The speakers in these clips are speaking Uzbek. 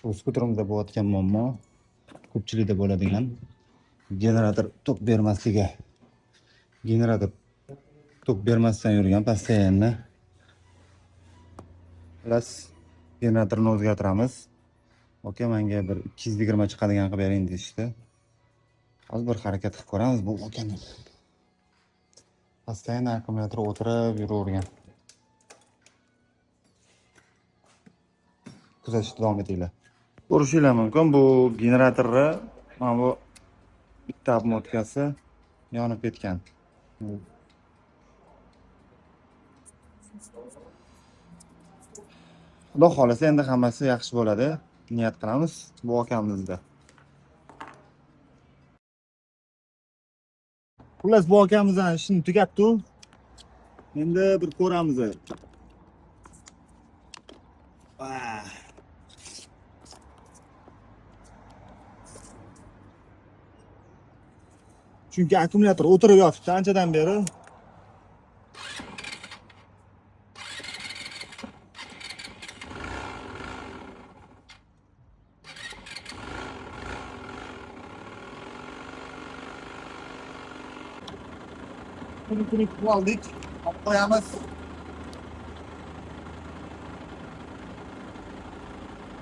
Bu skuterimizda bo'layotgan muammo ko'pchilikda bo'ladigan generator tok bermasligi. Generator tok bermasdan yurgan постоянно. Xullas, generatorni o'zgartiramiz. Aka, menga bir 220 chiqadigan qilib bering deyishdi. Hozir bir harakat qilib ko'ramiz bu akani. Постоянно akkumulyator o'tirib yuravergan. Kuzatishda davom etinglar. Ko'rishinglar mumkin, bu generatorni mana bu bitta obmotkasi yonib ketgan. Xudo xohlasa endi hammasi yaxshi bo'ladi. Niyat qilamiz bu akamizda. Xullas, bu akamizdan ishini tugatdi. Endi bir ko'ramiz. Chunki akkumulyator o'tirib yotibdi anchadan beri. Kuni oldik, olib qo'yamiz.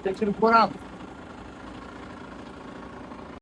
Tekshirib ko'ramiz.